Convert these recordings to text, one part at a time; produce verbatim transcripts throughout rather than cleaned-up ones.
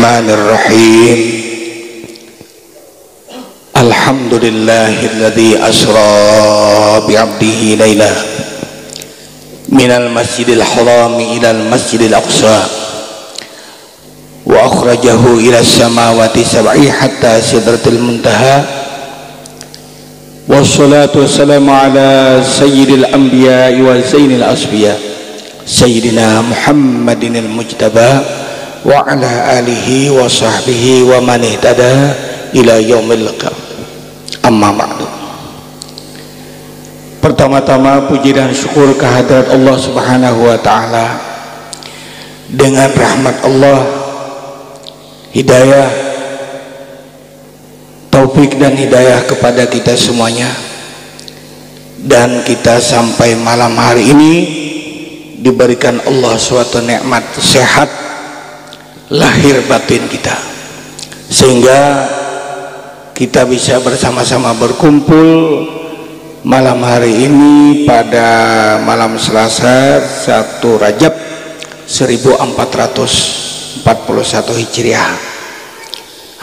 Bismillahirrahmanirrahim. Alhamdulillahilladzi asra bi'abdihi laila minal masjidil harami ilal masjidil aqsa wa akhrajahu ila samawati sab'i hatta sidratil muntaha. Wassalatu wassalamu ala sayyidil anbiya wa zainil asfiya, sayyidina Muhammadinil mujtaba, wa ala alihi wa sahbihi wa man ihtada ila yaumil qiyamah. Amma ba'du. Pertama-tama, puji dan syukur kehadirat Allah Subhanahu wa Ta'ala. Dengan rahmat Allah, hidayah, taufik dan hidayah kepada kita semuanya, dan kita sampai malam hari ini diberikan Allah suatu nikmat sehat lahir batin kita, sehingga kita bisa bersama-sama berkumpul malam hari ini pada malam Selasa, satu Rajab seribu empat ratus empat puluh satu Hijriah.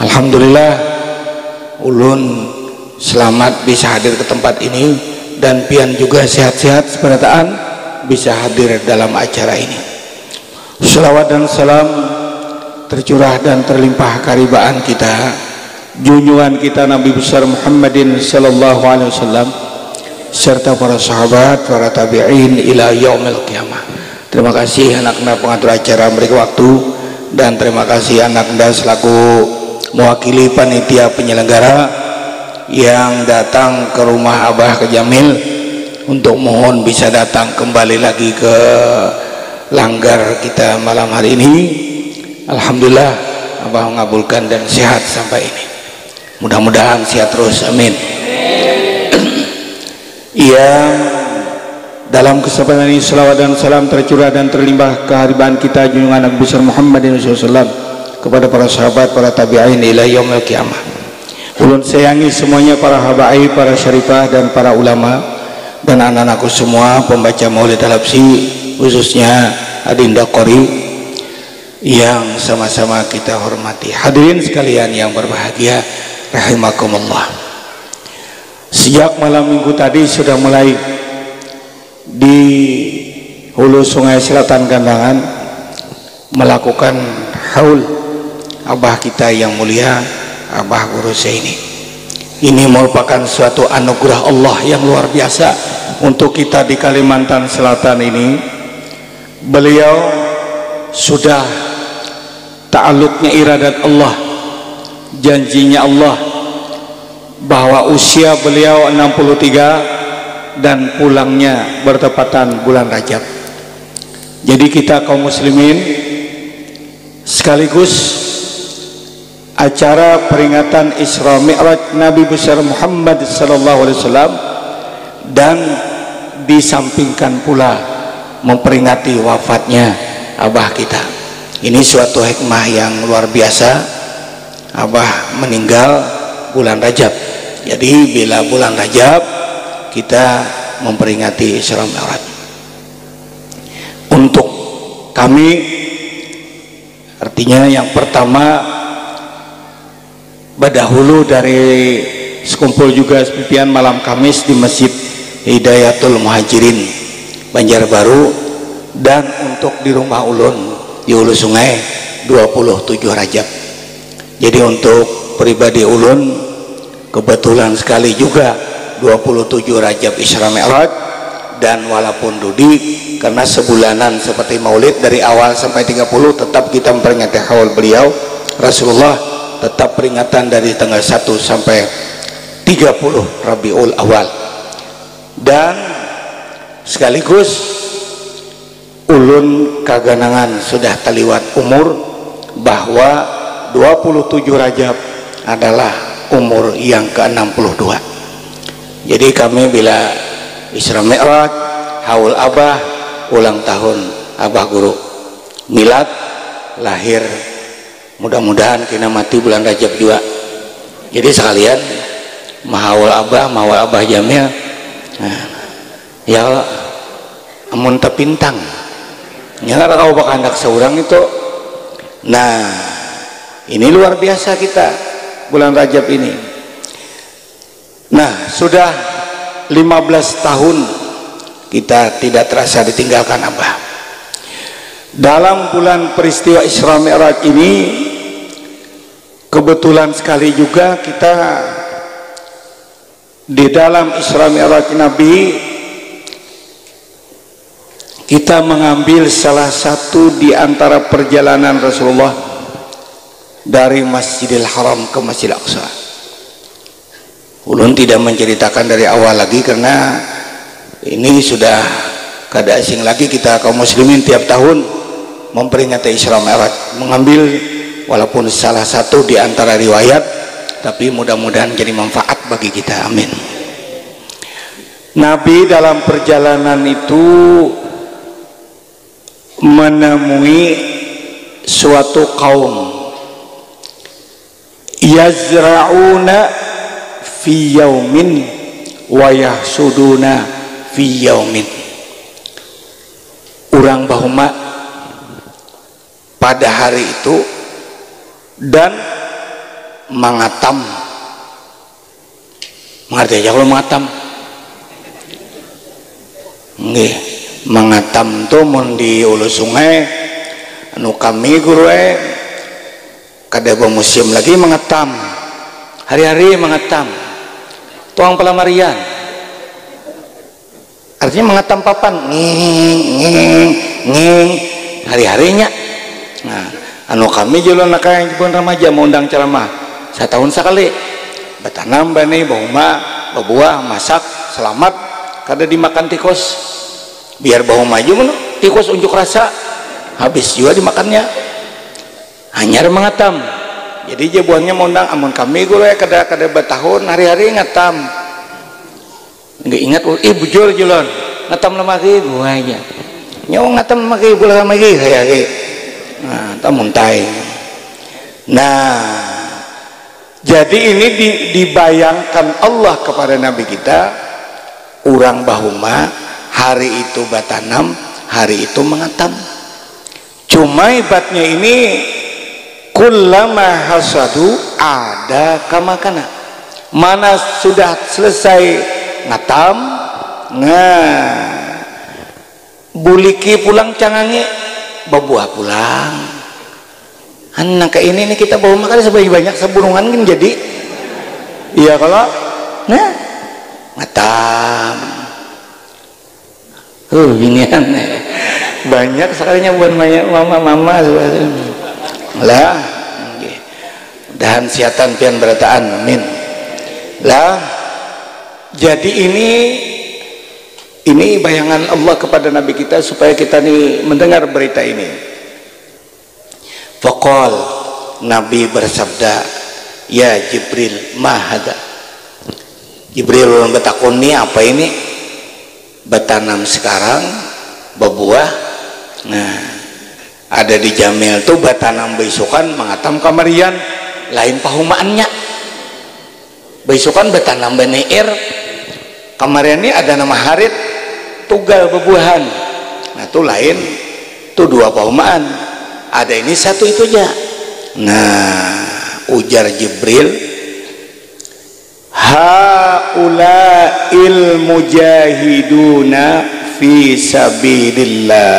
Alhamdulillah, ulun selamat bisa hadir ke tempat ini, dan pian juga sehat-sehat seberataan bisa hadir dalam acara ini. Salawat dan salam tercurah dan terlimpah karibaan kita, junjungan kita Nabi besar Muhammadin sallallahu alaihi wasallam, serta para sahabat, para tabi'in ila yaumil qiyamah. Terima kasih anak anda pengatur acara memberi waktu, dan terima kasih anak anda selaku mewakili panitia penyelenggara yang datang ke rumah Abah ke Jamil untuk mohon bisa datang kembali lagi ke langgar kita malam hari ini. Alhamdulillah, Abah mengabulkan dan sehat sampai ini. Mudah-mudahan sehat terus, amin. Yang dalam kesempatan ini, salawat dan salam tercurah dan terlimpah keharibaan kita, junjungan Nabi besar Muhammadin sallallahu alaihi wasallam, kepada para sahabat, para tabi'in ila yaumil qiyamah. Ulun sayangi semuanya, para habaib, para syarifah, dan para ulama, dan anak-anakku semua, pembaca maulid al-habsyi, khususnya Adinda Qori, yang sama-sama kita hormati. Hadirin sekalian yang berbahagia, rahimakumullah. Sejak malam minggu tadi sudah mulai di Hulu Sungai Selatan Kandangan melakukan haul Abah kita yang mulia, Abah Guru Zaini. Ini merupakan suatu anugerah Allah yang luar biasa untuk kita di Kalimantan Selatan ini. Beliau sudah ta'aluknya iradat Allah, janjinya Allah, bahwa usia beliau enam puluh tiga dan pulangnya bertepatan bulan Rajab. Jadi kita kaum muslimin, sekaligus acara peringatan Isra Mi'raj Nabi besar Muhammad sallallahu alaihi wasallam, dan disampingkan pula memperingati wafatnya Abah kita. Ini suatu hikmah yang luar biasa. Abah meninggal bulan Rajab. Jadi bila bulan Rajab kita memperingati Isra Mi'raj. Untuk kami, artinya yang pertama, badahulu dari sekumpul juga sepipian malam Kamis di Masjid Hidayatul Muhajirin, Banjarbaru, dan untuk di rumah ulun di Hulu Sungai, dua puluh tujuh Rajab. Jadi untuk pribadi ulun, kebetulan sekali juga dua puluh tujuh Rajab Isra Mi'raj, dan walaupun dudi, karena sebulanan seperti maulid dari awal sampai tiga puluh, tetap kita memperingati haul beliau, Rasulullah, tetap peringatan dari tanggal satu sampai tiga puluh Rabiul Awal. Dan sekaligus ulun kaganangan sudah taliwat umur, bahwa dua puluh tujuh Rajab adalah umur yang ke enam puluh dua. Jadi kami bila Isra Mi'raj, haul Abah, ulang tahun Abah Guru, milad, lahir, mudah-mudahan kena mati bulan Rajab juga. Jadi sekalian mahaul Abah, mahaul Abah Jamil. Nah, ya, amun tapintang, nya kada kawa bakandak saurang itu. Nah, Ini luar biasa kita bulan Rajab ini. Nah, sudah lima belas tahun kita tidak terasa ditinggalkan Abah. Dalam bulan peristiwa Isra Mi'raj ini, kebetulan sekali juga kita di dalam Isra Mi'raj Nabi, kita mengambil salah satu di antara perjalanan Rasulullah dari Masjidil Haram ke Masjidil Aqsa. Ulun tidak menceritakan dari awal lagi karena ini sudah kada asing lagi kita kaum muslimin tiap tahun memperingati Isra Mi'raj, mengambil walaupun salah satu di antara riwayat, tapi mudah-mudahan jadi manfaat bagi kita. Amin. Nabi dalam perjalanan itu menemui suatu kaum yazra'una fi yaumin wa yahsuduna fi yaumin. Orang bahuma pada hari itu dan mangatam. Mengerti aja kalau mangatam. Nggih, mangatam tuh mun di ulu sungai, anu kami guru eh, kada bamusim lagi mangatam. Hari-hari mangatam. Tuang palamarian. Artinya mangatam papan, nging, nging, nging, hari-harinya. Nah, anu kami jolo naka yang pun remaja mau undang ceramah, setahun sekali. Batanam bani, bahuma, babuah, masak, selamat, kada dimakan tikus. Biar bahuma aja menu, tikus unjuk rasa, habis juga dimakannya. Hanyar mangatam. Jadi jabuannya mau undang, amun kami guru ya kada kada batahun hari-hari ngatam. Nggak ingat, oh, ih bujur julon, ngatam lemari buahnya. Nyawa ngatam lemari, bulan lemari hari-hari. Nah, tamuntai. Nah, jadi ini di, dibayangkan Allah kepada Nabi kita, orang bahuma hari itu batanam, hari itu mengatam. Cuma ibatnya ini, kullama hasadu ada kamakana. Mana sudah selesai ngatam, nah, buliki pulang cangangi, babuah pulang. Anak ini nih kita bawa makan sebanyak banyak saburungan gin jadi. Iya kalau, nah, ngatam. Uh, binian. Banyak sekalinya buat mama-mama. Lah, mudahan siatan pian berataan. Amin. Lah, jadi ini ini bayangan Allah kepada Nabi kita supaya kita nih mendengar berita ini. Fakal Nabi bersabda, ya Jibril, mahada. Jibril ulun batakun ni apa ini? Batanam sekarang, babuah. Nah, ada di Jamil tu batanam baisukan, mangatam kamarian, lain pahumaannya. Baisukan batanam baniir, kamarian ni ada nama harit, tugal babuahan. Nah, tu lain, tu dua pahumaan. Ada ini satu itu aja. Nah, ujar Jibril, haulail mujahiduna fi sabilillah.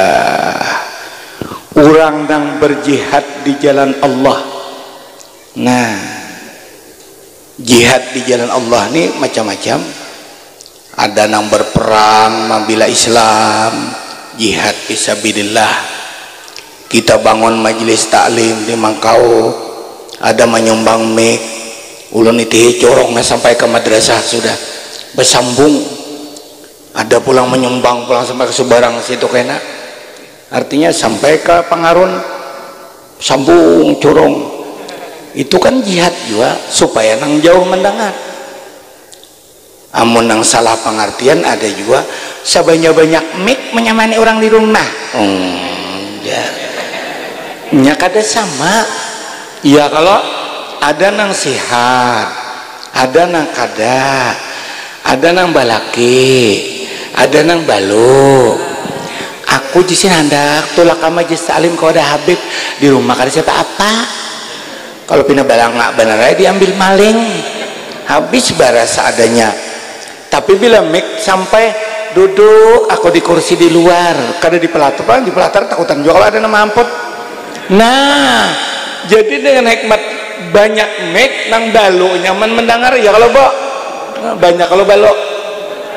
Orang nang berjihad di jalan Allah. Nah, jihad di jalan Allah ni macam-macam. Ada nang berperang membela Islam, jihad fisabilillah. Kita bangun majelis taklim di Mangkau, ada menyumbang mik, ulun itihi corongnya sampai ke madrasah sudah bersambung. Ada pulang menyumbang pulang sampai ke Subarang situ kena. Artinya sampai ke Pangarun sambung corong. Itu kan jihad juga supaya nang jauh mendengar. Amun nang salah pengertian ada juga, sebanyak-banyak mik menyamani orang di rumah. Enggak. Nya kada sama. Ya kalau ada nang sihat, ada nang kada, ada nang balaki, ada nang balu. Aku jisin handak tulak ka majelis taklim kau ada Habib, di rumah kada siapa apa. Pina balanga banar ai diambil maling. Habis bara seadanya. Tapi bila mik sampai, duduk aku di kursi di luar, kada di pelatar, di pelatar takutan jua kalau ada nang mahamput. Nah, jadi dengan hikmat banyak mik nang balu nyaman mendengar ya kalau bo. Banyak kalau balu.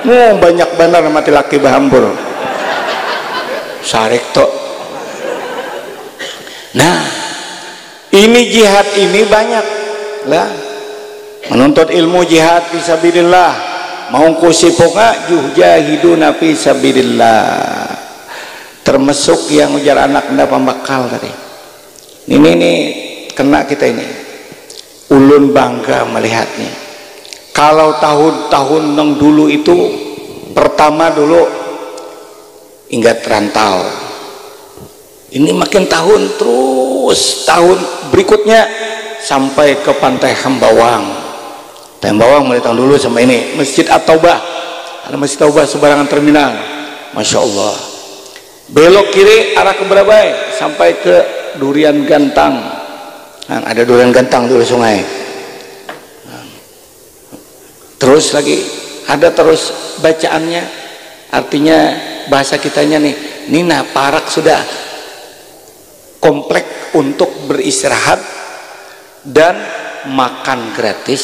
Mu banyak banar mati laki bahampur. Sarik tu. Nah, ini jihad ini banyak lah. Menuntut ilmu jihad fisabilillah. Maungkusi punga jujahiduna fisabilillah. Termasuk yang ujar anak enda pambakal tadi. Ini nih kena kita ini. Ulun bangga melihat nih. Kalau tahun-tahun yang dulu itu, pertama dulu ingat rantau. Ini makin tahun terus, tahun berikutnya sampai ke Pantai Hambawang. Pantai Hambawang mulai tahun dulu sampai ini, Masjid At-Taubah. Ada Masjid Taubah seberangan terminal. Masya Allah. Belok kiri arah ke Berabai sampai ke Durian Gantang. Nah, ada Durian Gantang di sungai. Terus lagi ada terus bacaannya, artinya bahasa kitanya nih, Nina parak sudah komplek untuk beristirahat dan makan gratis,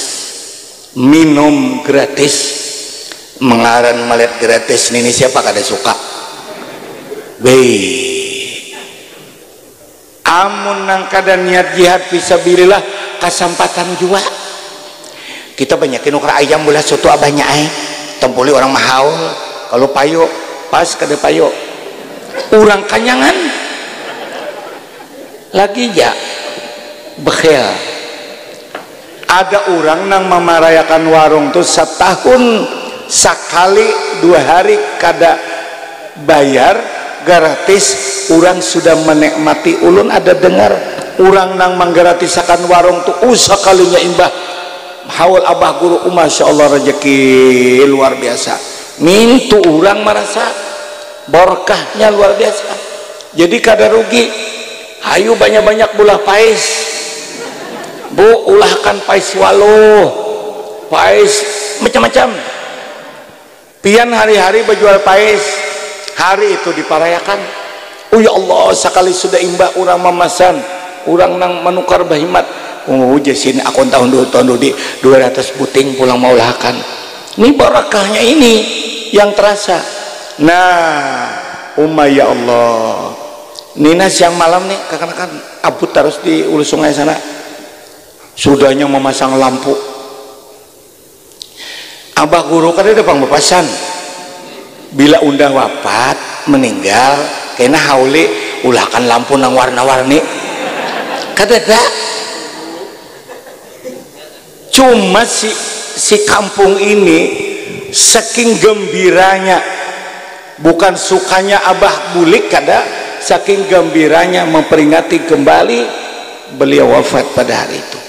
minum gratis, mengaran melihat gratis nini siapa kada suka. Wih. Amun nang kada niat jihad fisabilillah, kasampatan jua. Kita banyakin ukar ayam bulah soto abahnya ai. Tempuli orang mahaul. Kalau payu, pas kada payu. Urang kanyangan. Lagi ja. Bekhil. Ada urang nang mamarayakan warung tu satahun sakali dua hari kada bayar gratis, urang sudah menikmati. Ulun ada dengar urang nang manggratisakan warung tu, uh, sakalinya imbah haul abah guru, uh, masya Allah, rejeki luar biasa. Nintu urang marasa berkahnya luar biasa. Jadi kada rugi. Ayu banyak-banyak bulah pais. Bu, ulahkan pais waluh, pais macam-macam. Pian hari-hari bajual pais, hari itu diparayakan. Oh ya Allah, sakali sudah imbah urang mamasan, urang nang manukar bahimat. Oh, jasin akun tahun dulu, tahun dulu di dua ratus buting pulang maulahakan. Ini barakahnya ini yang terasa. Nah, umma ya Allah. Nina siang malam nih kakanakan abut terus di ulu sungai sana. Sudahnya memasang lampu. Abah guru kada ada pang bapasan. Bila unda wapat, meninggal, kena hauli, ulahkan lampu nang warna-warni. Kada ada. Cuma si si kampung ini saking gembiranya, bukan sukanya abah bulik kada, saking gembiranya memperingati kembali beliau wafat pada hari itu.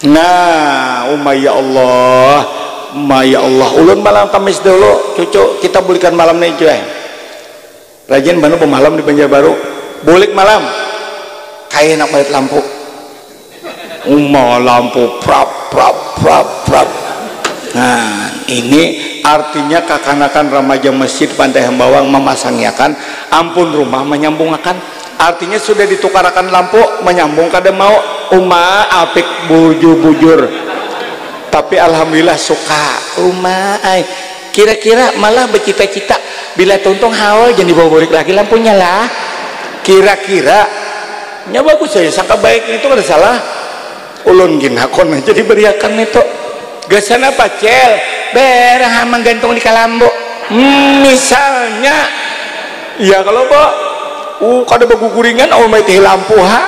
Nah, umma ya Allah, umma ya Allah. Ulun malam Kamis dulu, cucu, kita bulikan malam nih, cuy. Rajin banar bemalam di Banjarbaru. Bulik malam. Kaya nak balik lampu. Uma lampu prap prap prap prap. Nah, ini artinya kakanakan remaja masjid Pantai Hembawang memasangiakan, ampun rumah menyambungakan. Artinya sudah ditukarakan lampu, menyambung kada mau. Uma apik bujur-bujur. Tapi alhamdulillah suka. Uma ai. Kira-kira malah bercita-cita bila tuntung haul jangan dibawa bulik lagi lampunya lah. Kira-kira nya bagus saja sangka baik itu kada salah. Ulun gin hakun aja diberiakan itu. Gasan apa, Cel? Berah manggantung di kalambu. Hmm, misalnya, ya kalau ba uh, kada baguguringan, oh, maitihi lampu ha.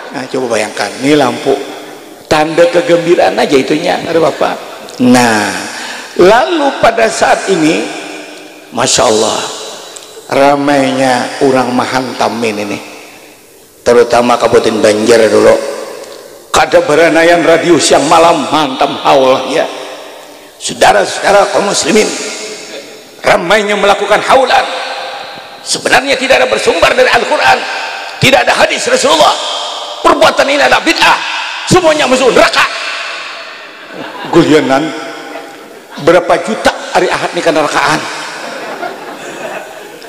Nah, coba bayangkan, ini lampu. Tanda kegembiraan aja itunya, ada apa? Nah, lalu pada saat ini, masya Allah, ramainya urang mahantam ini nih, terutama Kabupaten Banjar dulu. Kada baranaian radio siang malam, hantam haul ya. Saudara-saudara kaum muslimin, ramainya melakukan haulan. Sebenarnya tidak ada bersumber dari Al-Quran, tidak ada hadis Rasulullah. Perbuatan ini adalah bid'ah. Semuanya masuk neraka. Gulianan, berapa juta hari Ahad nih kenarakaan?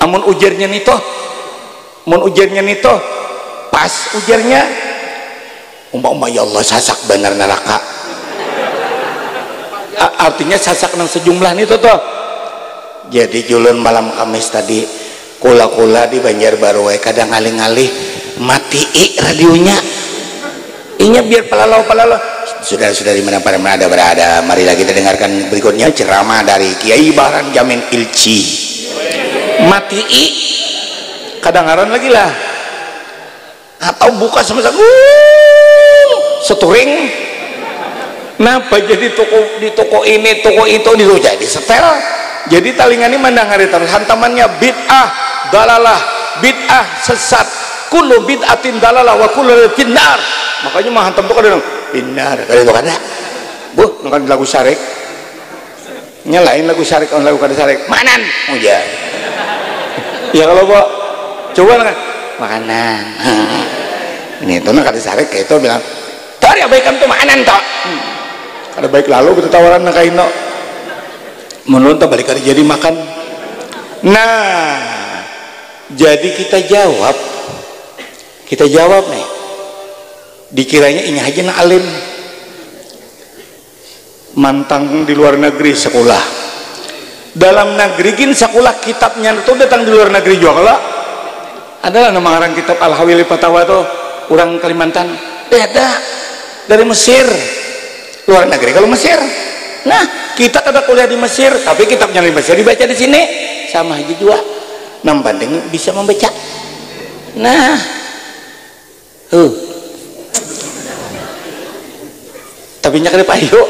Amun ujarnya nih toh, mun ujarnya nih toh, pas ujarnya, umpama ya Allah sasak benar neraka. Artinya sasak nang sejumlah nih toh, toh. Jadi julun malam Kamis tadi, kula-kula di Banjarbaru kada ngalih-ngalih matii radionya. Inya biar palalau-palalau. Saudara-saudari mana pada ada berada, marilah kita dengarkan berikutnya ceramah dari Kiai Bahran Jamin Ilci. Matii, kadangaran lagi lah. Atau buka sama sekali, seturing. Napa jadi toko, di toko ini, toko itu, di jadi setel. Jadi talinga ini mandangari terus hantamannya bid'ah, dalalah, bid'ah, sesat. Kullu bid'atin dalalah wa kullu dalalatin finnar. Makanya menghantam tuh kadang finnar, kada itu kada. Buh, nang lagu syarik. Nya lain lagu syarik, lagu kada syarik. Manan, ujar. Ya kalau kok coba lah, makanan. Ini itu nang kada syarik kayak itu bilang, "Tor ya baik kamu tuh makanan toh." Hmm. Kada baik lalu kita tawaran nang kaino. Menurut tak balik kada jadi makan. Nah, jadi kita jawab, kita jawab nih. Dikiranya ini aja nang alim. Mantang di luar negeri sekolah. Dalam negeri gin sekolah kitabnya tuh datang di luar negeri juga kalau adalah nama orang kitab Al Hawili Fatawa tuh orang Kalimantan beda dari Mesir, luar negeri kalau Mesir. Nah, kita kada kuliah di Mesir tapi kitabnya di Mesir dibaca di sini, sama aja juga. Nang penting bisa membaca. Nah, huh. Tapi nya kada payu.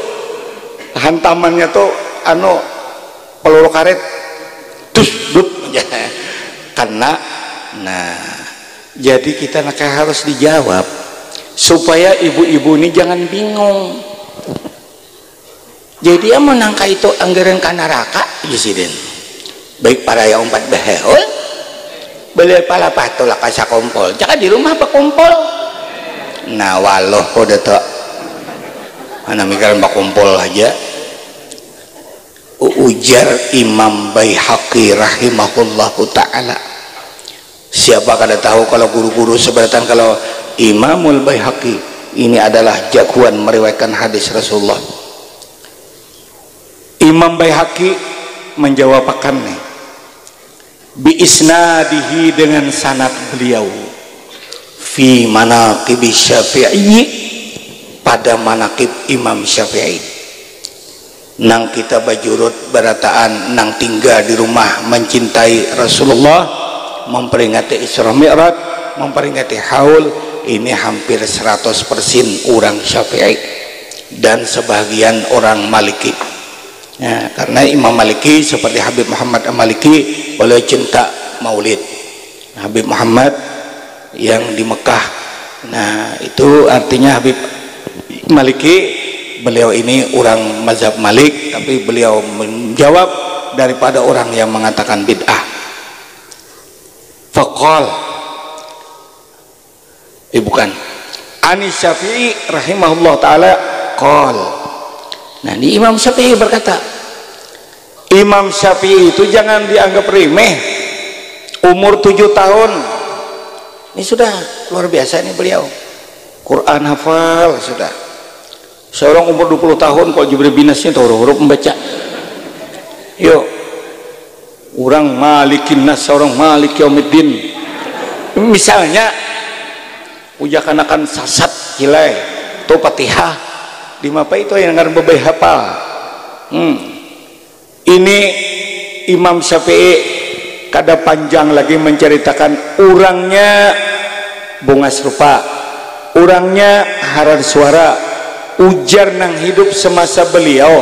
Hantamannya tuh anu peluru karet. Dus, dup. Karena, nah, jadi kita nak harus dijawab supaya ibu-ibu ini jangan bingung. Jadi amun nang kaitu anggaran ka naraka, jar sidin. Baik paraya umpat bahaul, beli palapah tulak ka sakumpul. Jaka di rumah bakumpul. Nah, waluh kudu tu. Mana mikiran bakumpul aja. Ujar Imam Baihaqi rahimahullahu ta'ala. Siapa kada tahu kalau guru-guru seberatan kalau Imamul Baihaqi ini adalah jagoan meriwayatkan hadis Rasulullah. Imam Baihaqi menjawabakan nih bi isnadihi dengan sanad beliau fi manaqib Syafi'i pada manaqib Imam Syafi'i. Nang kita bajurut barataan nang tinggal di rumah mencintai Rasulullah, memperingati Isra Mi'raj, memperingati haul, ini hampir seratus persen orang Syafi'i dan sebahagian orang Maliki. Ya, karena Imam Maliki seperti Habib Muhammad Maliki, beliau cinta maulid. Habib Muhammad yang di Mekah. Nah, itu artinya Habib Maliki, beliau ini orang mazhab Malik, tapi beliau menjawab daripada orang yang mengatakan bid'ah. Faqal, eh bukan, Anis Syafi'i rahimahullah ta'ala qal. Nah, ini Imam Syafi'i berkata, Imam Syafi'i itu jangan dianggap remeh. Umur tujuh tahun. Ini sudah luar biasa nih beliau. Quran hafal sudah. Seorang umur dua puluh tahun kok Jibril binasnya tahu huruf membaca. Yuk. Orang malikin nas, orang malik yaumiddin. Misalnya ujakanakan sasat kilai tu Fatihah. Di mapa itu yang ngaran bebai hafal. Hmm. Ini Imam Syafi'i kada panjang lagi menceritakan urangnya bungas rupa, urangnya haran suara, ujar nang hidup semasa beliau,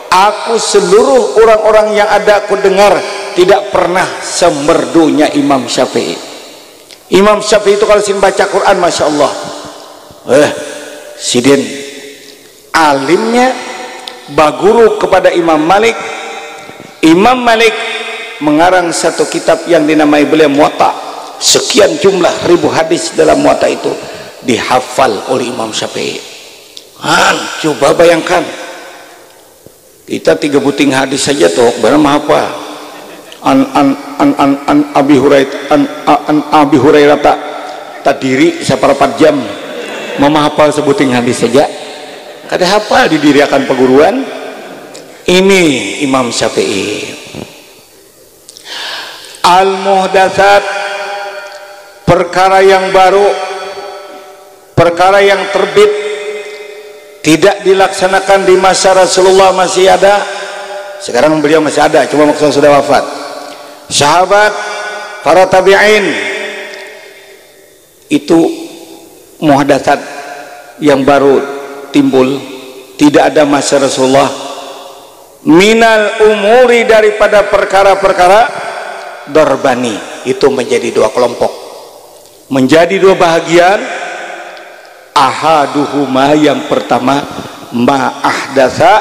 aku seluruh orang-orang yang ada aku dengar tidak pernah semerdunya Imam Syafi'i. Imam Syafi'i itu kalau sing baca Quran, masya Allah, eh, sidin alimnya baguru kepada Imam Malik. Imam Malik mengarang satu kitab yang dinamai beliau Muwatta. Sekian jumlah ribu hadis dalam Muwatta itu dihafal oleh Imam Syafi'i. Han, coba bayangkan, kita tiga buting hadis saja tuh, barang mahapa? An an an an an Abi Hurairah, an, an Abi Hurairah tak tadiri saparapat jam mamahapal sebuting hadis saja. Kada hafal didiriakan perguruan. Ini Imam Syafi'i. Al-muhdatsat, perkara yang baru, perkara yang terbit, tidak dilaksanakan di masa Rasulullah masih ada. Sekarang beliau masih ada, cuma maksudnya sudah wafat. Sahabat, para tabi'in, itu muhdatsat yang baru timbul, tidak ada masa Rasulullah. Minal umuri, daripada perkara-perkara, darbani, itu menjadi dua kelompok, menjadi dua bahagian. Ahaduhuma, yang pertama, ma ahdatsa,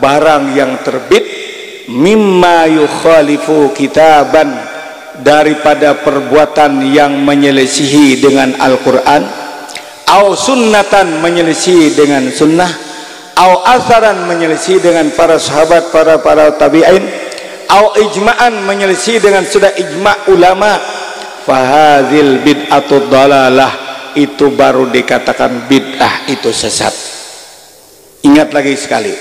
barang yang terbit, mimma yukhalifu kitaban, daripada perbuatan yang menyelisihi dengan Al-Quran, au sunnatan, menyelisihi dengan sunnah, au asaran, menyelisihi dengan para sahabat, para para tabi'in, au ijma'an, menyelisihi dengan sudah ijma ulama, fahadzil bid'atu dalalah, itu baru dikatakan bid'ah, itu sesat. Ingat lagi sekali,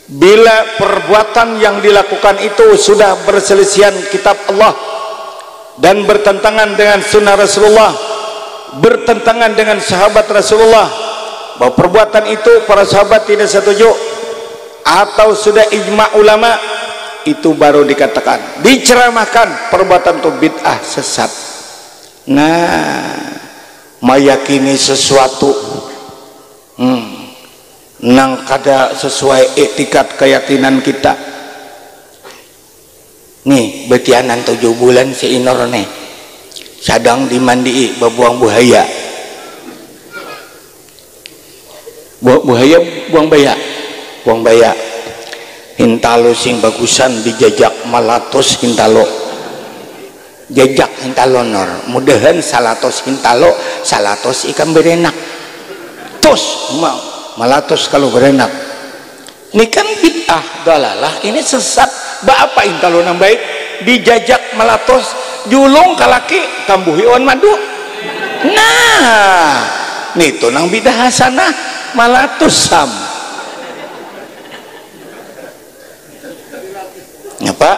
bila perbuatan yang dilakukan itu sudah berselisihan kitab Allah dan bertentangan dengan sunnah Rasulullah, bertentangan dengan sahabat Rasulullah, bahwa perbuatan itu para sahabat tidak setuju, atau sudah ijma ulama, itu baru dikatakan, diceramahkan, perbuatan itu bid'ah, sesat. Nah, mayakini sesuatu, hmm, nang kada sesuai iktikad keyakinan kita. Nih, betianan tujuh bulan si Inor nih, sadang dimandii babuang buhaya. Bu-, buhaya buang baya, buang baya. Hintalu sing bagusan dijajak malatus hintalu. Jajak hintalu, Nor. Mudahan salatus hintalu, salatus ikam berenak. Tus, ma-, malatus kalu berenak. Ini kan bid'ah, dalalah, ini sesat. Baapa hintalu nang baik? Dijajak malatus, julung ka laki, kambuhi wan madu. Nah, nitu nang bid'ah hasanah, malatus sam. Apa?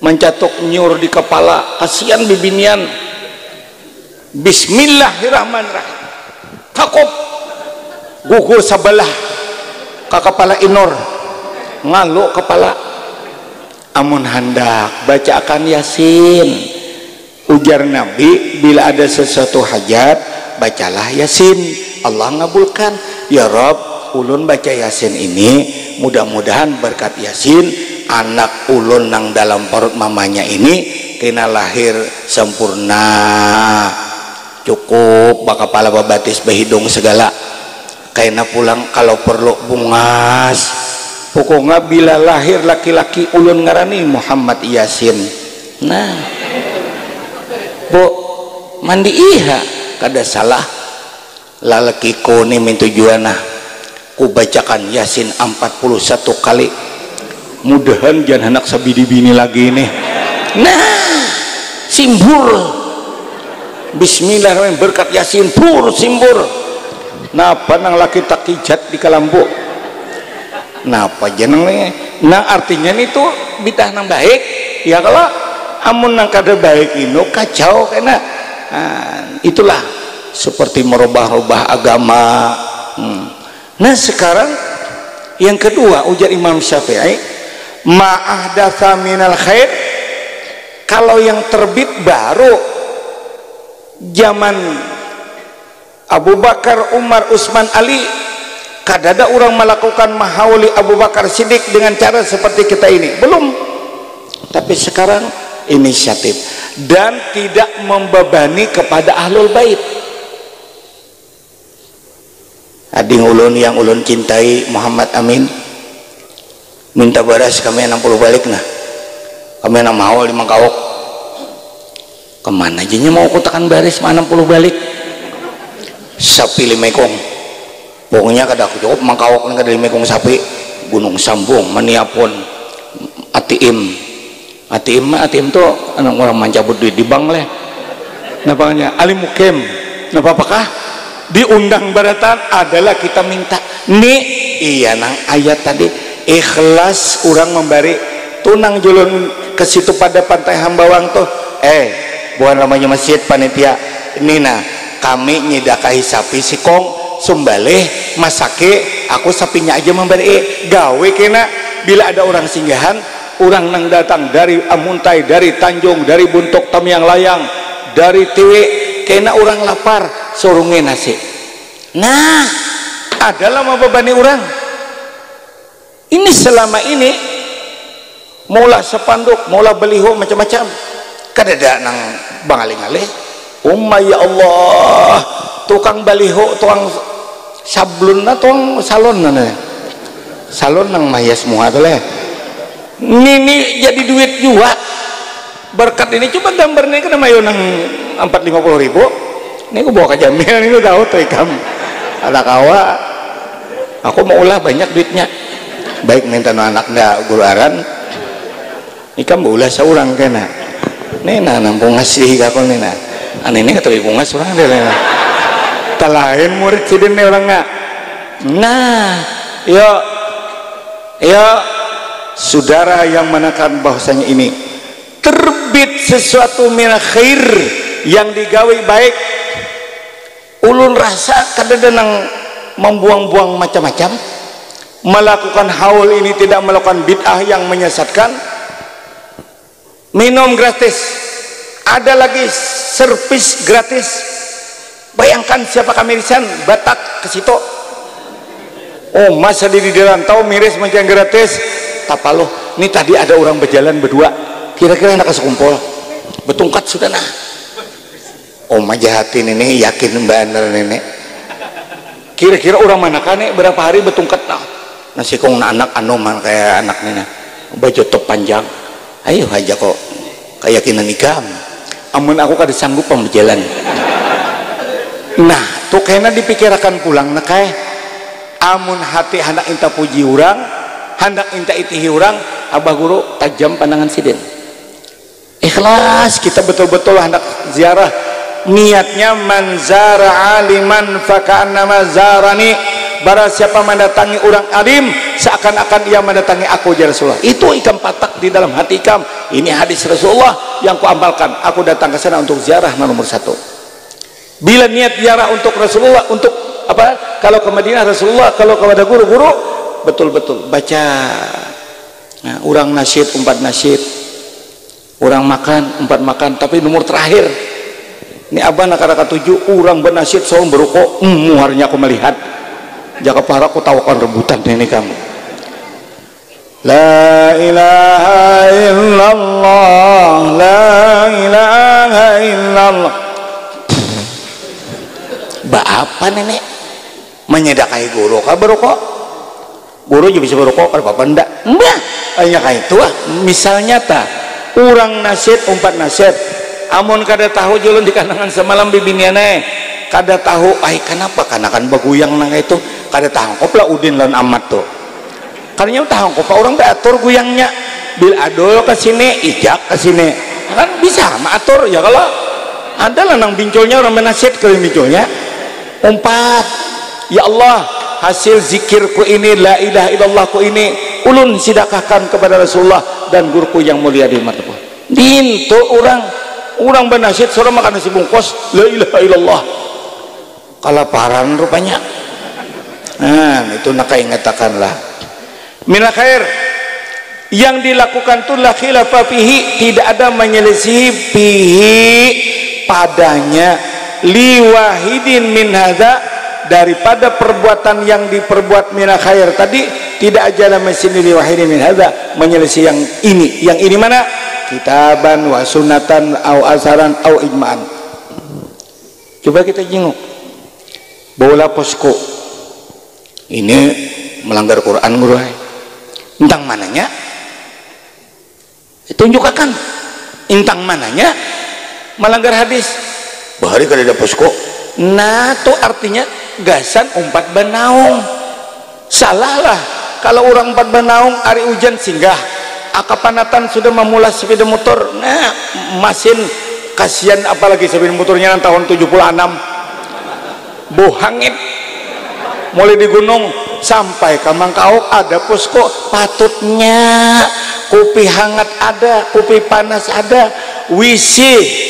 Mancatuk nyur di kapala, kasian bibinian. Bismillahirrahmanirrahim. Kakup. Gugur sabalah ka kapala Inor. Ngalu kapala. Amun handak, bacaakan Yasin. Ujar Nabi, bila ada sesuatu hajat, bacalah Yasin. Allah ngabulkan. Ya Rob, ulun baca Yasin ini, mudah-mudahan berkat Yasin, anak ulun nang dalam parut mamanya ini kena lahir sempurna. Cukup bakapala, babatis, bahidung segala. Kaina pulang kalau perlu bungas. Pokoknya bila lahir laki-laki, ulun ngarani Muhammad Yasin. Nah, Bu, mandi iha, kada salah. Lalakiku ni mintujuan nah. Ku bacakan Yasin empat puluh satu kali. Mudahan jan handak sabidi bini lagi nih. Nah, simbur. Bismillahirrahmanirrahim, berkat Yasin, pur, simbur. Napa nang laki takijat di kalambu? Napa jeneng nih? Nah, artinya nih tuh bidah nang baik. Ya kalau amun nang kada baik ino kacau kena. Nah, itulah seperti merubah-rubah agama. Hmm. Nah, sekarang yang kedua, ujar Imam Syafi'i, ma ahdatsa minal khair, kalau yang terbit baru zaman Abu Bakar, Umar, Utsman, Ali, kadada orang melakukan mahauli Abu Bakar Siddiq dengan cara seperti kita ini. Belum. Tapi sekarang inisiatif dan tidak membebani kepada ahlul bait. Ading ulun yang ulun cintai, Muhammad Amin, minta baras kami enam puluh balik nah. Kami enam haul di Mangkauk. Kemana aja nya mau kutakan baris ma enam puluh balik? Sapi lima ikung. Pokoknya kada cukup mangkawak ni kada lima ikung sapi. Gunung Sambung, Maniapun, Atiim. Atiim mah, Atiim tu anu urang mancabut duit di bank leh. Napa ngarannya? Alim Mukim. Napa apakah? Diundang barataan, adalah kita minta. Ni, iya nang ayat tadi. Ikhlas urang mambari. Tu nang julun ke situ pada Pantai Hambawang tuh. Eh, buhan namanya masjid panitia. Ni nah, kami nyidakahi sapi sikung, sumbalih, masaki, aku sapinya aja mambari. Gawe kena, bila ada urang singgahan, urang nang datang dari Amuntai, dari Tanjung, dari Buntuk, Tamiang Layang, dari Tiwi, kena urang lapar, surungi nasi. Nah, adalah mababani urang. Ini selama ini maulah spanduk, maulah baliho macam-macam. Kadada nang bangalih-ngalih. Uma ya Allah, tukang baliho, tukang sablon lah, tukang salon lah. Salon nang mahias muha tu leh. Nini jadi duit jua. Berkat ini, coba gambar ni kena mayu nang empat lima puluh ribu. Ni aku bawa ke Jamil ni, aku tahu tuh ikam. Ada kawa. Aku mau ulah banyak duitnya. Baik minta no anak ndak guru aran. Ikam baulah seorang kena. Ni nah nampung ngasih aku ni nah. Ani ni kata bungas orang dia lah. Talain murid sidin ni orang nggak. Nah, yo, yo, saudara yang manakan bahwasanya ini terbit sesuatu min khair yang digawi baik. Ulun rasa kadada nang mambuang-buang macam-macam, melakukan haul ini tidak melakukan bid'ah yang menyesatkan. Minum gratis, ada lagi servis gratis. Bayangkan siapa kamirisan Batak ke situ. Oh, masa di, di rantau miris macam gratis. Tapaluh, ni tadi ada orang berjalan berdua. Kira-kira nak sekumpul. Betungkat sudah nah. Uma jahati nini, yakin banar nini. Kira-kira urang manakah ni berapa hari betungkat nah? Nasi kung anak anu man kaya anak ni nah. Baju top panjang. Ayu haja ko kayakinan ikam. Amun aku kada sanggup pang bajalan. Nah, tu kena dipikirakan pulang nak ai. Amun hati handak inta puji urang, handak inta itihi urang, abah guru tajam pandangan sidin. Ikhlas kita betul-betul handak ziarah. Niatnya, "Man zara aliman faka'annama zarani." Barang siapa mendatangi orang alim, seakan-akan ia mendatangi aku, jar Rasulullah. Itu ikam patak di dalam hati ikam. Ini hadis Rasulullah yang kuamalkan. Aku datang ke sana untuk ziarah, nah, nomor satu. Bila niat ziarah untuk Rasulullah, untuk apa? Kalau ke Madinah Rasulullah, kalau kepada guru-guru, betul-betul baca. Nah, urang nasyid, umpat nasyid. Urang makan, umpat makan, tapi nomor terakhir. Ni abah nak kada katuju, urang banasyid saurang barukuk, hmm, muharnya aku malihat. Jaka pahara aku tawakan rebutan ini kamu. La ilaha illallah, la ilaha illallah. Ba apa nenek? Menyedakahi guru kah barukuk? Guru juga bisa barukuk, kada apa-apa ndak? Mbah, hanya kayak itu ah. Misalnya ta, urang nasyid, umpat nasyid. Amun kada tahu julun di kandangan semalam bibinian eh. Kada tahu, ai kenapa kanakan baguyang nang itu? Kada tangkap lah Udin lawan Amat tu. Karena tahu kok orang teh atur guyangnya. Bil adul ke sini, ijak ke sini. Kan bisa maatur ya kalau ada lah nang binculnya orang menasit ke binculnya. Umpat, ya Allah, hasil zikirku ini, la ilaha illallahku ini, ulun sidakahkan kepada Rasulullah dan guruku yang mulia di mataku. Dintu orang, orang benasit suruh makan nasi bungkus, la ilaha illallah. Kalaparan rupanya. Nah, itu nakaingatakanlah. Minal khair yang dilakukan tu la khilafa fihi, tidak ada menyelisih fihi padanya, liwahidin min hadza, daripada perbuatan yang diperbuat minal khair tadi, tidak ada mesin liwahidin min hadza menyelisih yang ini. Yang ini mana? Kitaban wa sunatan au asaran au ijma'an. Coba kita jinguk. Bola posko. Ini melanggar Quran, guru ai. Entang mananya? Tunjukakan. Entang mananya melanggar hadis? Bahari kada ada posko. Nah, tu artinya gasan umpat banaung. Salah lah kalau urang umpat banaung ari ujan singgah. Aka panatan sudah mamulas sepeda motor. Nah, masin kasian apalagi sepeda motornya nang tahun tujuh puluh anam. Buhangit. Mulai di gunung sampai ka Mangkauk ada posko. Patutnya kupi hangat ada, kupi panas ada, W C.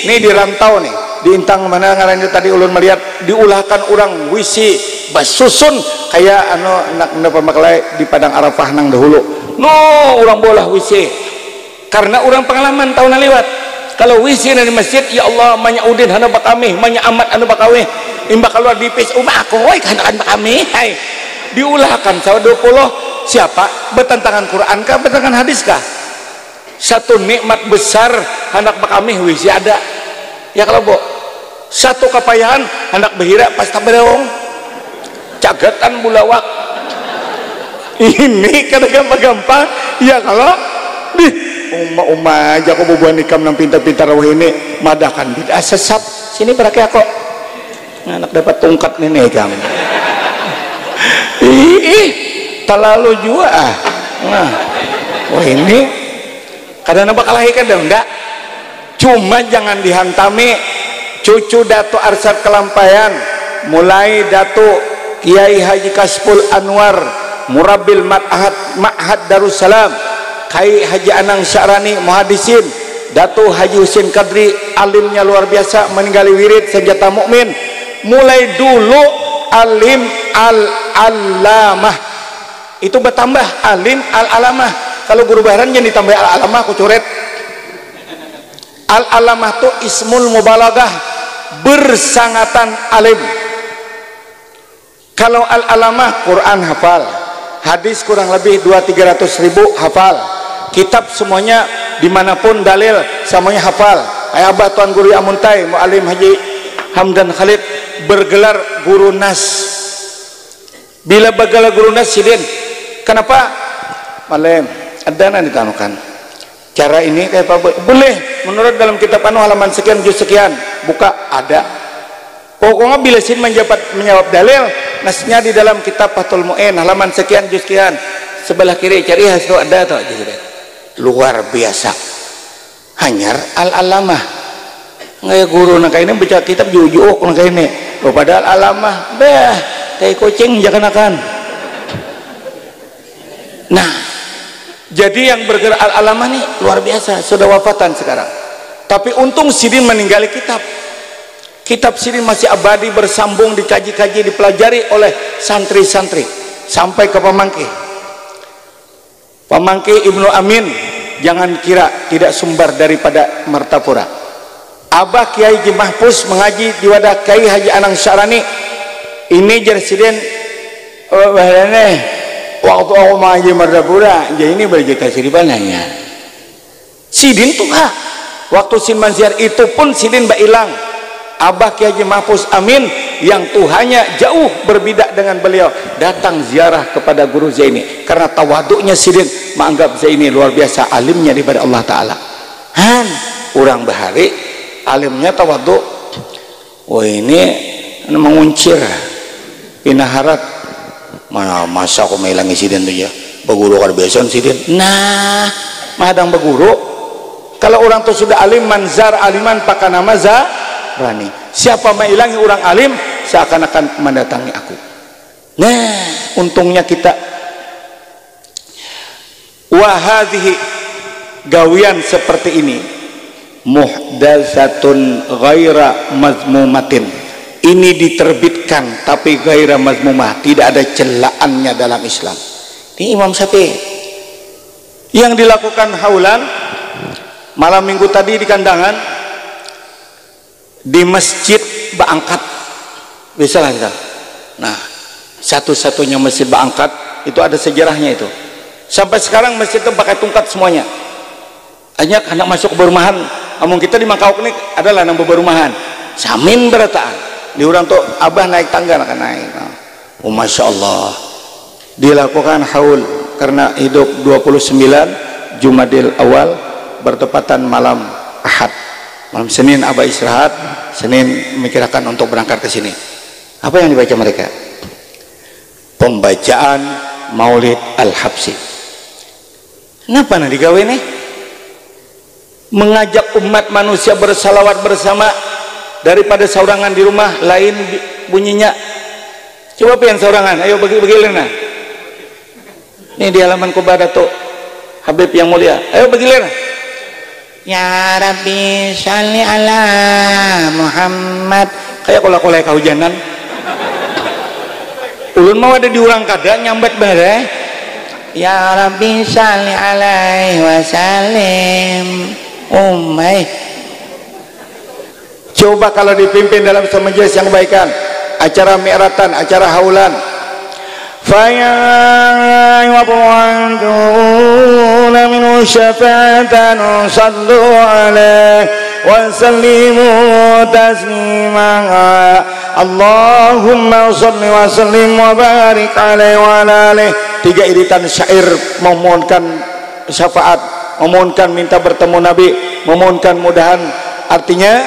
Nih di rantau nih, di Intang mana ngarannya tadi ulun melihat diulahkan orang W C basusun kayak anu nak napa makalai di Padang Arafah nang dahulu. No, orang bolah W C. Karena orang pengalaman tahun liwat. Kalau W C di masjid, ya Allah, manya udin hana bakamih, manya amat hana bakawih. Imbah keluar dipis, uma aku, oi, kahanakan bakamih, hai. Diulahkan sawa dua puluh, siapa? Bertentangan Quran kah, bertentangan hadis kah? Satu nikmat besar, handak bakamih, W C ada. Ya kalau, Bu? Satu kapayahan, handak bahira, pasta beraung. Cagatan bulawak. Ini kada gampang-gampang, ya kalau? Dih, uma-uma aja aku bubuhan ikam nang pintar-pintar wah ini, madahkan bid'ah sesat. Sini berake aku. Anak dapat tungkat nih nih ikam. Ih, ih, terlalu jua ah. Nah, wah ini kada napa kalahi kada ndak? Cuma jangan dihantami cucu Datu Arsyad Kelampayan, mulai Datu Kiai Haji Kasful Anwar, Murabil Ma'had, Ma'had Darussalam, Kai Haji Anang Sya'rani, Muhadisin, Datu Haji Husin Kadri, alimnya luar biasa, meninggali wirid, senjata mukmin. Mulai dulu alim al-allamah. Itu bertambah alim al-alamah. Kalau guru baharan jangan ditambah al-alamah, aku coret. Al-alamah tu ismul mubalaghah, bersangatan alim. Kalau al-alamah, Quran hafal, hadis kurang lebih dua tiga ratus ribu hafal, kitab semuanya dimanapun dalil semuanya hafal. Kayak abah tuan guru Amuntai, Mu'alim Haji Hamdan Khalid, bergelar guru nas. Bila bagala guru nas sidin, kenapa? Malem, ada nang ditanukan. Cara ini kayak apa? Boleh, menurut dalam kitab anu halaman sekian, juz sekian, buka, ada. Pokoknya bila sin menjawab, menjawab dalil, nasnya di dalam kitab Fathul Mu'in, halaman sekian, juz sekian, sebelah kiri, cari hasil ada atau aja sudah. Luar biasa. Hanyar al-alamah. Nggak ya guru nang kaini baca kitab juuk nang kaini. Oh, padahal alamah, bah, tai kucing jakanakan. Nah, jadi yang bergerak al-alamah nih luar biasa, sudah wafatan sekarang. Tapi untung sidin meninggali kitab. Kitab sidin masih abadi, bersambung, dikaji-kaji, dipelajari oleh santri-santri sampai ke pamangkih. Pamangkih Ibnu Amin, jangan kira tidak sumbar daripada Martapura. Abah Kiai Haji Mahfuz mengaji di wadah Kiai Haji Anang Syarani. Ini jar sidin, eh, bahaya nih. Waktu aku mengaji Martapura, jadi ini berjata siriban hanya. Sidin tuha. Waktu sin manziar itu pun sidin bailang. Abah Kiai Haji Mahfuz Amin yang tuhanya jauh berbida dengan beliau datang ziarah kepada Guru Zaini karena tawaduknya sidin menganggap Zaini luar biasa alimnya daripada Allah Ta'ala. Han, urang bahari alimnya tawaduk. Wah ini anu manguncir pina harat. Mana masa aku mailangi sidin tu ya. Baguru kada biasa sidin. Nah, mahadang baguru. Kalau orang tu sudah alim, manzar aliman pakanama zarani. Siapa mailangi orang alim, seakan-akan mendatangi aku. Nah, untungnya kita. Wahadhihi, gawian seperti ini, muhdatsatun ghaira mazmumatin. Ini diterbitkan tapi ghaira mazmumah, tidak ada celaannya dalam Islam. Ini Imam Syafi'i. Yang dilakukan Haulan malam minggu tadi di Kandangan, di masjid baangkat. Biasalah kita. Nah, satu-satunya masjid baangkat itu ada sejarahnya itu. Sampai sekarang masjid itu pakai tungkat semuanya. Hanya hendak masuk ke perumahan. Amun kita di Mangkauk ini adalah nang berumahan. Samin berataan. Di orang tu abah naik tangga nak naik. Nah. Oh, Masya Allah. Dilakukan haul karena hidup dua puluh sembilan Jumadil Awal bertepatan malam Ahad. Malam Senin abah istirahat, Senin memikirkan untuk berangkat ke sini. Apa yang dibaca mereka? Pembacaan Maulid Al-Habsyi. Napa nah digawe nih? Mengajak umat manusia bersalawat bersama daripada saurangan di rumah, lain bunyinya. Coba pian saurangan, ayo bagi-bagi nah. Ini di halaman kubah Datuk Habib yang mulia. Ayo bergilir. Ya Rabbi sholli ala Muhammad. Kayak kola-kola kahujanan. Ulun mau ada diurang kada nyambat bareh. Ya Rabbi sholli alaihi wasallim. Umai. Coba kalau dipimpin dalam satu majelis yang kebaikan, acara mi'ratan, acara haulan. Faya yu'tuna minhu syafa'atan sallu alaihi wa sallimu taslima. Allahumma salli wa sallim wa barik alaihi wa ala alihi. Tiga iritan syair memohonkan syafaat, memohonkan minta bertemu Nabi, memohonkan mudahan, artinya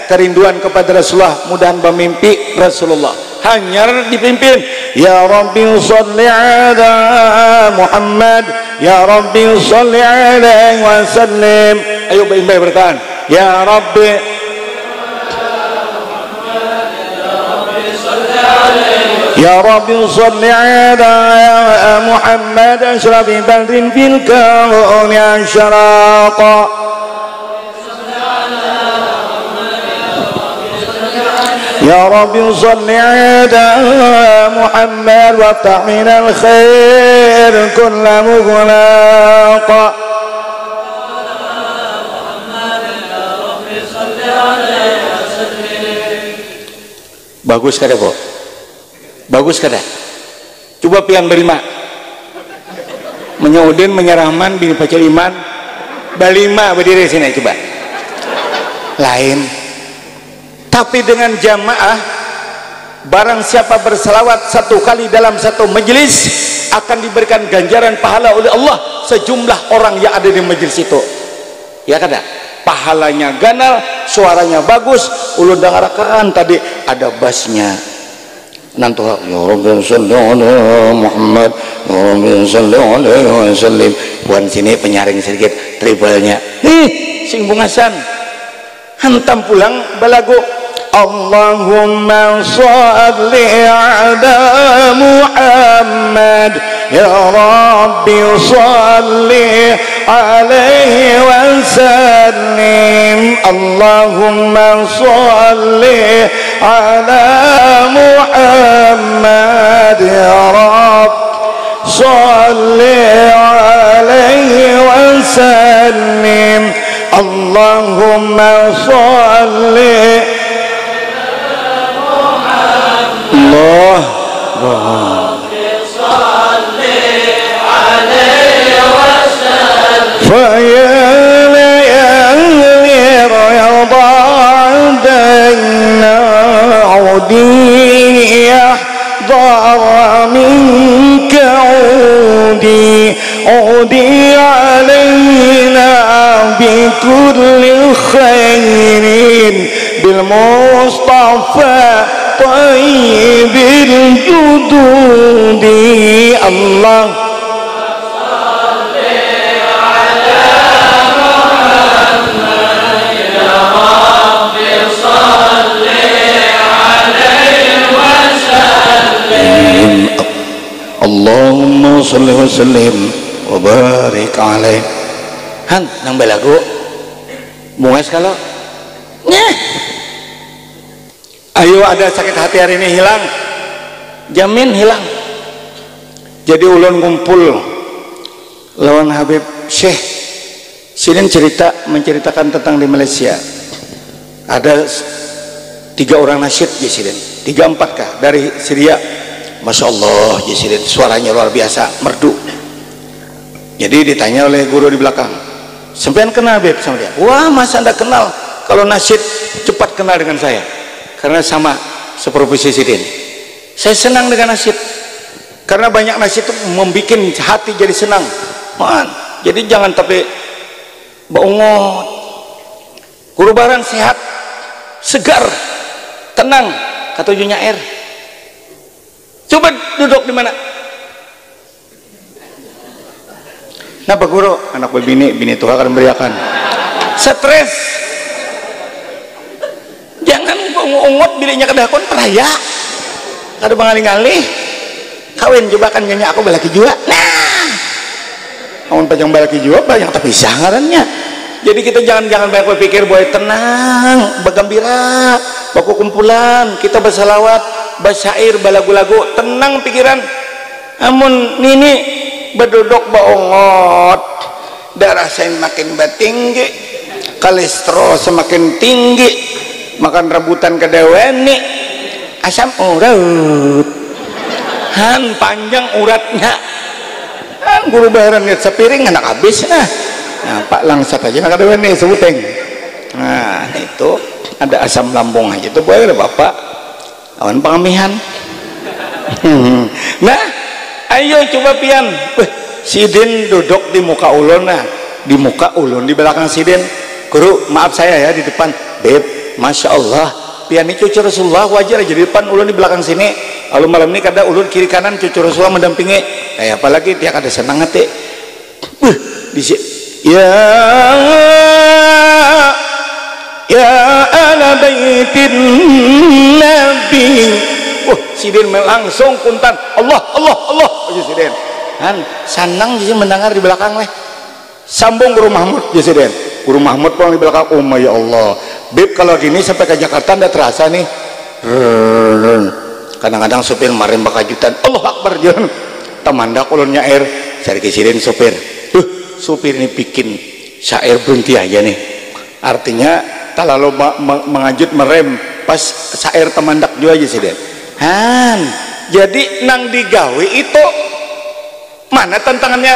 kerinduan kepada Rasulullah, mudahan bermimpi Rasulullah. Hanyar dipimpin, ya Rabbi sholli ala Muhammad, ya Rabbi sholli alaihi wasallim. Ayo baimbai bertahan. Ya Rabbi Ya Rabbi sholli ala Muhammad asyrafi badrin fil kauni asyraqa. Ya Rabbi sholli ala Muhammad waftah minal khair kulla mughlaq. Bagus kada, Bu? Bagus kada? Coba pian berlima. Menyaudin, menyerahman, bini pacar iman. Berlima berdiri sini coba. Lain. Tapi dengan jamaah, barang siapa bersalawat satu kali dalam satu majelis akan diberikan ganjaran pahala oleh Allah sejumlah orang yang ada di majelis itu. Ya kada? Pahalanya ganal, suaranya bagus. Ulun dangarakan tadi ada bassnya. Nantuha, ya Rabbi salli ala Muhammad, ya Rabbi salli alaihi wasallim. Puan sini penyaring sedikit, triplenya. Nih, sing bungasan. Hantam pulang balagu. Allahumma salli ala Muhammad, ya Rabbi salli alaihi wasallim. Allahumma salli ala Muhammad ya Rabb salli alaihi wasallim. Allahumma salli Allah. فيا ليالي الرضا علينا عودي يا ضار منك عودي عودي علينا بكل خير بالمصطفى طيب الجدود الله Allahumma salli wa sallim wa barik alaih. Han, nang balagu. Bungas kalau. Nyeh. Ayo ada sakit hati hari ini hilang. Jamin hilang. Jadi ulun ngumpul lawan Habib Syekh. Sidin cerita, menceritakan tentang di Malaysia. Ada s- tiga orang nasyid di sidin. Tiga empat kah dari Syria. Masya Allah, di sidin suaranya luar biasa, merdu. Jadi ditanya oleh guru di belakang, "Sampean kenal, Beb, sama dia?" "Wah, masa ndak kenal? Kalau nasyid cepat kenal dengan saya. Karena sama seprovinsi sidin. Saya senang dengan nasyid. Karena banyak nasyid itu membuat hati jadi senang. Man, jadi jangan tapi baungot. Guru barang sehat, segar, tenang, kata uju nyair. Duduk di mana? Napa guru? Anak bebini, bini tuha kada memberiakan. Stres. Jangan ungut biliknya kada hakun peraya. Kada mengalih-ngalih. Kawin juga kan nyanyi aku balaki jua. Nah. Amun pajang balaki jua banyak terpisah ngarannya. Jadi kita jangan-jangan banyak berpikir, boy, tenang, bergembira, bakukumpulan, kita bersalawat, bersyair, belagu-lagu, tenang pikiran. Amun nini beduduk baongot, darah saya makin batinggi, kolesterol semakin tinggi, makan rebutan kada wani, asam urat, han panjang uratnya, han guru bayaran lihat sepiring anak habis nah, nah pak langsat aja nak kada wani sebuting, nah itu ada asam lambung aja tuh boleh bapak. Awan pangamihan. Nah, ayo coba pian. Weh, sidin duduk di muka ulun nah. Di muka ulun di belakang sidin. Guru, maaf saya ya di depan. Beb, masya Allah. Pian ini cucu Rasulullah wajar aja di depan ulun di belakang sini. Lalu malam ini kada ulun kiri kanan cucu Rasulullah mendampingi. Kayak apalagi dia kada senang hati. Beuh, di si-, ya, ya ala baitin nabi. Wah, sidin langsung kuntan. Allah, Allah, Allah. Aja sidin. Han, sanang jadi mendengar di belakang leh. Sambung Guru Mahmud, ya sidin. Guru Mahmud pulang di belakang, oh ya Allah. Bib kalau gini sampai ke Jakarta ndak terasa nih. Rrrr. Kadang-kadang supir marem bakajutan. Allah Akbar, Jon. Tamandak ulun nyair. Cari sidin supir. Duh, supir ini bikin syair berhenti aja nih. Artinya terlalu ma- ma- mengajut merem pas syair temandak juga aja sidin. Han, jadi nang digawi itu mana tantangannya?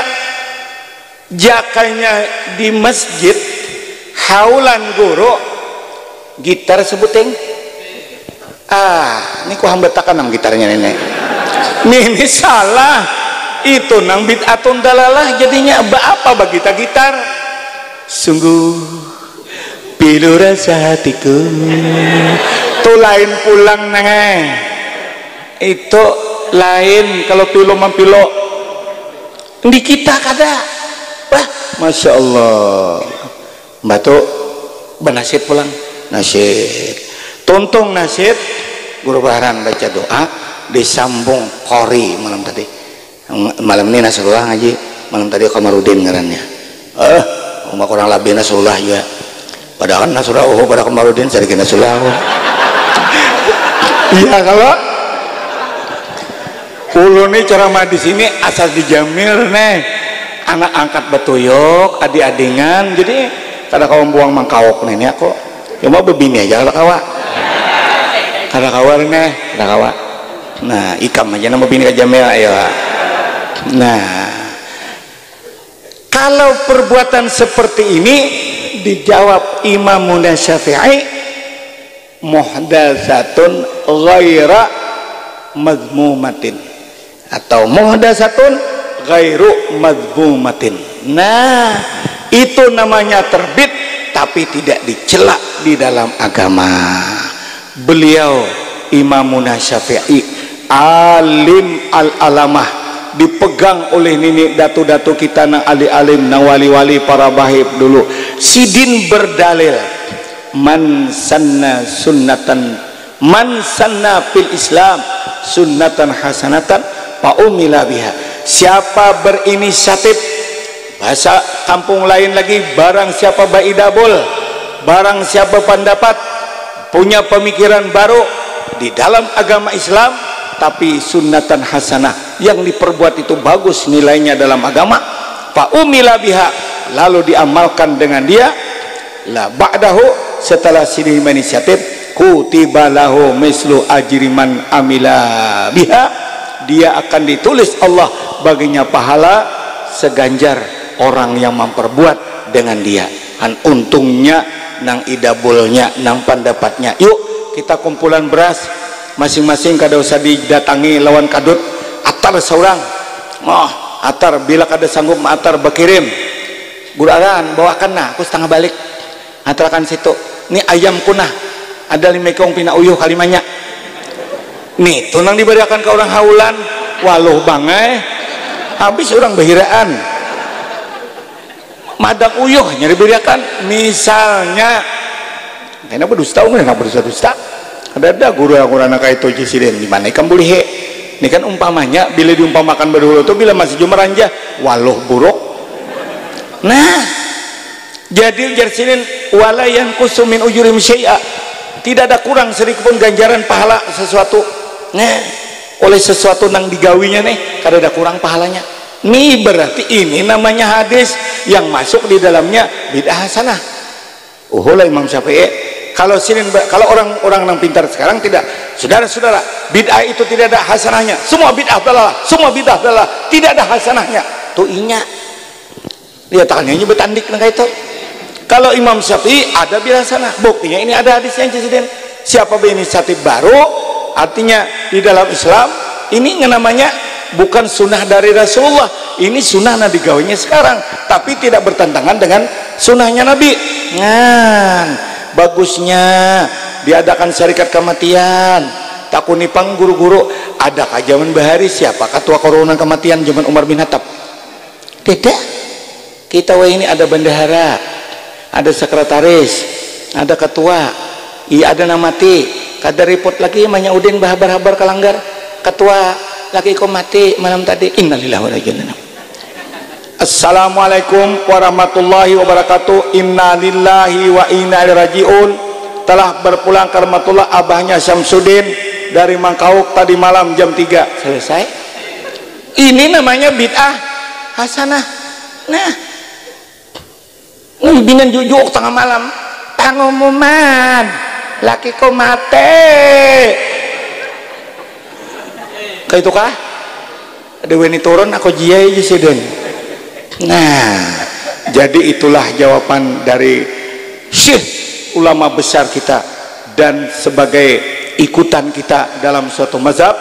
Jakanya di masjid, haulan guru, gitar sebuting. Ah, ini ku hambatakan nang gitarnya ini. Nih, ini salah. Itu nang bid'atun dalalah jadinya. Ba apa bagita gitar? Sungguh pilu rasa hatiku. Tuh lain pulang nang eh. Itu lain kalau pilu mampilo. Di kita kada. Wah, masya Allah. Batu banasid pulang. Nasid. Tuntung nasid, guru baharan baca doa, disambung kori malam tadi. Malam ini Nasrullah ngaji, malam tadi Kamarudin ngarannya. Eh, uma kurang lebih Nasrullah juga. Padahal kan Nasrullah, oh, pada Kamarudin, sedikit Nasrullah. Iya kalau ulun nih ceramah di sini asal dijamir nih. Anak angkat batuyuk, adi-adingan, jadi kada kawa buang mangkauk nih, nih aku. Cuma bebini aja kada kawa. Kada kawa nih, kada kawa. Nah, ikam aja nama bini kajamil, ayo. Nah, kalau perbuatan seperti ini dijawab Imamuna Syafi'i, muhdatsatun ghaira madzmumatin atau muhdatsatun ghairu madzmumatin. Nah, itu namanya terbit tapi tidak dicela di dalam agama. Beliau Imamuna Syafi'i, alim al-alamah, dipegang oleh nini datu-datu kita nang alim-alim, nang wali-wali, para bahib dulu. Sidin berdalil, man sanna sunnatan, man sanna fil Islam sunnatan hasanatan fa umila biha. Siapa berinisiatif, bahasa kampung lain lagi, barang siapa baidabul, barang siapa pendapat, punya pemikiran baru di dalam agama Islam, tapi sunnatan hasanah, yang diperbuat itu bagus nilainya dalam agama, fa umila biha, lalu diamalkan dengan dia, la ba'dahu, setelah sidin berinisiatif, kutiba lahu mislu ajri man amila biha, dia akan ditulis Allah baginya pahala seganjar orang yang memperbuat dengan dia. Han untungnya nang idabulnya, nang pendapatnya. Yuk, kita kumpulan beras, masing-masing kada usah didatangi lawan kadut, atar seorang. Oh, atar, bila kada sanggup atar, berkirim. Guru aran, bawakan nah, aku setengah balik. Atarkan situ. Ni ayam kunah. Ada lima ikung pina uyuh kalimanya. Nih, tunang diberiakan ke orang haulan. Waluh bangai, habis orang bahiraan. Madang uyuh nyari biriakan. Misalnya, kena berdusta, kena berdusta-dusta. Ada-ada guru yang kurang kayak itu, jisiden. Di mana ikam boleh he? Ini kan umpamanya, bila diumpamakan berdahulu tuh, bila masih jumaranjah, waluh buruk. Nah, jadi ujar sinin, wala yanqusu min ujurihim syai'a. Tidak ada kurang sedikit pun ganjaran pahala sesuatu. Nah, oleh sesuatu nang digawinya nih, kada ada kurang pahalanya. Nih berarti ini namanya hadis yang masuk di dalamnya bid'ah hasanah. Uhulah Imam Syafi'i. Kalau sinin, kalau orang-orang yang pintar sekarang tidak, saudara-saudara, bid'ah itu tidak ada hasanahnya. Semua bid'ah adalah, semua bid'ah adalah tidak ada hasanahnya. Tuh inya. Dia tanya ini betandik nang itu. Kalau Imam Syafi'i ada bilang sana, buktinya ini ada hadisnya, Ciciden. Siapa berinisiatif baru, artinya di dalam Islam, ini namanya bukan sunnah dari Rasulullah. Ini sunnah Nabi gawinya sekarang, tapi tidak bertentangan dengan sunnahnya Nabi. Nah, bagusnya diadakan syarikat kematian. Takuni pang guru-guru, ada zaman bahari siapa ketua korona kematian zaman Umar bin Khattab? Tidak. Kita wah ini ada bendahara, ada sekretaris, ada ketua, iya ada nama ti, kada report lagi manya Udin bahabar-habar kalanggar, ketua lagi kok mati malam tadi, innalillahi wa inna ilaihi raji'un. Assalamualaikum warahmatullahi wabarakatuh. Innalillahi wa inna ilaihi raji'un. Telah berpulang ke rahmatullah abahnya Syamsuddin dari Mangkauk tadi malam jam tiga. Selesai. Ini namanya bid'ah hasanah. Nah, ini binan jujuk tengah malam, pengumuman, laki ko mate. Kayak itu kah? Ada weni turun, aku jiai aja sih, Den. Nah, jadi itulah jawaban dari Syekh, ulama besar kita, dan sebagai ikutan kita dalam suatu mazhab,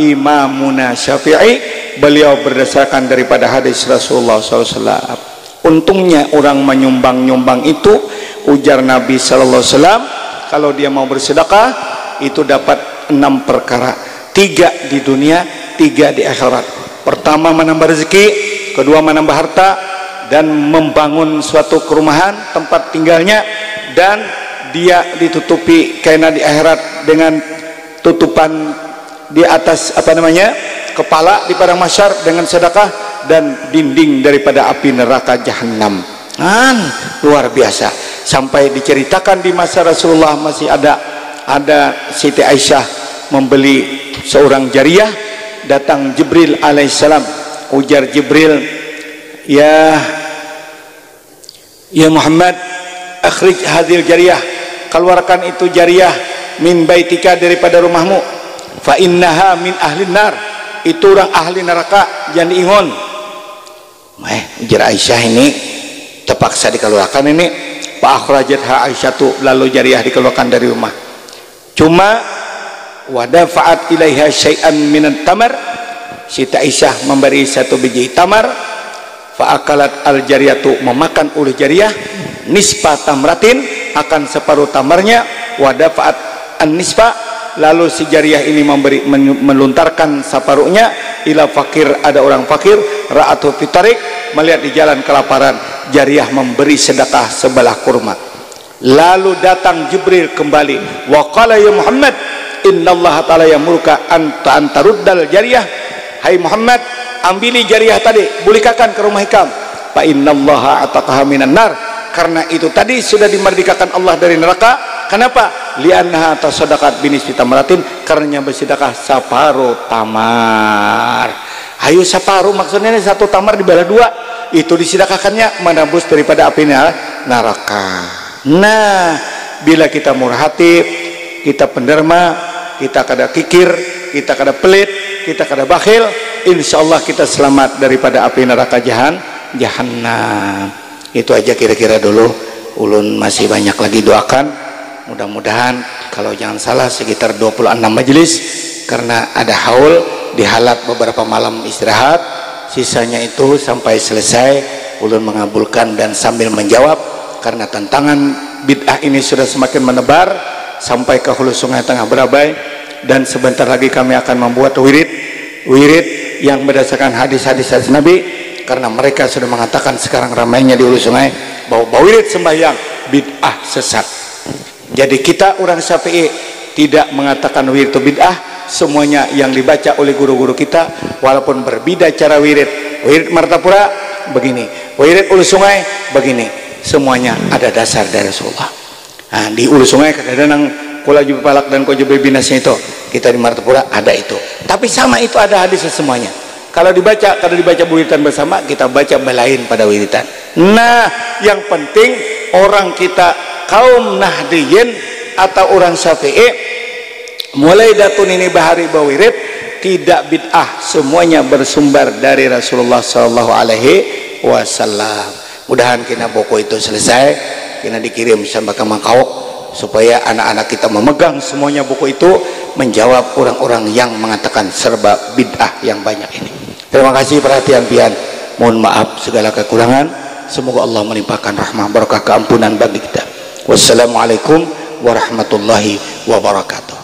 Imamuna Syafi'i, beliau berdasarkan daripada hadis Rasulullah sallallahu alaihi wasallam. Untungnya orang menyumbang-nyumbang itu, ujar Nabi sallallahu alaihi wasallam, kalau dia mau bersedekah, itu dapat enam perkara. Tiga di dunia, tiga di akhirat. Pertama, menambah rezeki, kedua, menambah harta, dan membangun suatu kerumahan, tempat tinggalnya, dan dia ditutupi kaina di akhirat dengan tutupan di atas, apa namanya, kepala di padang mahsyar dengan sedekah, dan dinding daripada api neraka jahanam. Kan luar biasa. Sampai diceritakan di masa Rasulullah masih ada, ada Siti Aisyah membeli seorang jariah, datang Jibril alaihissalam. Ujar Jibril, "Ya, ya Muhammad, akhrij hadil jariah, keluarkan itu jariah min baitika, daripada rumahmu, fa innaha min ahlin nar, itu orang ahli neraka, jangan diingon." Eh, ujar Aisyah ini terpaksa dikeluarkan ini. Fa akhrajatha Aisyatu, lalu jariah dikeluarkan dari rumah. Cuma, wa dafa'at ilaiha syai'an minat tamar, Siti Aisyah memberi satu biji tamar, fa akalat al jariyatu, memakan oleh jariah, nisfa tamratin, akan separuh tamarnya, wa dafa'at an nisfa, lalu si jariah ini memberi men- meluntarkan separuhnya ila fakir, ada orang fakir, ra'athu fitarik, melihat di jalan kelaparan, jariah memberi sedekah sebelah kurma. Lalu datang Jibril kembali. Wa qala ya Muhammad, innallaha ta'ala yamuruka an antaruddal jariyah. Hai Muhammad, ambili jariyah tadi, bulikakan ke rumah ikam. Fa innallaha ataqaha minan nar. Karena itu tadi sudah dimerdekakan Allah dari neraka. Kenapa? Li'annaha tasaddaqat binisfi tamratin, karenanya bersedekah separuh tamar. Ayo separuh, maksudnya ini satu tamar dibalah dua. Itu disedekahkannya menembus daripada api neraka. Nah, bila kita murah hati, kita penderma, kita kada kikir, kita kada pelit, kita kada bakhil, insya Allah kita selamat daripada api neraka jahan, jahanam. Itu aja kira-kira dulu. Ulun masih banyak lagi doakan. Mudah-mudahan kalau jangan salah sekitar dua puluh enam majelis, karena ada haul, dihalat beberapa malam istirahat, sisanya itu sampai selesai ulun mengabulkan dan sambil menjawab, karena tantangan bid'ah ini sudah semakin menebar sampai ke hulu Sungai Tengah Berabai, dan sebentar lagi kami akan membuat wirid, wirid yang berdasarkan hadis-hadis hadis Nabi, karena mereka sudah mengatakan sekarang ramainya di Ulu Sungai bahwa bawirid sembahyang bid'ah, sesat. Jadi kita orang Syafi'i tidak mengatakan wirid itu bid'ah, semuanya yang dibaca oleh guru-guru kita walaupun berbeda cara wirid, wirid Martapura begini, wirid Ulu Sungai begini, semuanya ada dasar dari Rasulullah. Nah, di Ulu Sungai kada ada nang kula jubah palak dan kula jubah binasnya itu. Kita di Martapura ada itu. Tapi sama itu ada hadisnya semuanya. Kalau dibaca, kalau dibaca wiritan bersama, kita baca balain pada wiritan. Nah, yang penting orang kita kaum Nahdiyin atau orang Syafi'i mulai datu nini bahari bawirid tidak bid'ah, semuanya bersumber dari Rasulullah Shallallahu Alaihi Wasallam. Mudahan kena buku itu selesai, kena dikirim sampai ke Mangkauk supaya anak-anak kita memegang semuanya buku itu, menjawab orang-orang yang mengatakan serba bid'ah yang banyak ini. Terima kasih perhatian pian. Mohon maaf segala kekurangan. Semoga Allah melimpahkan rahmah barakah keampunan bagi kita. Wassalamualaikum warahmatullahi wabarakatuh.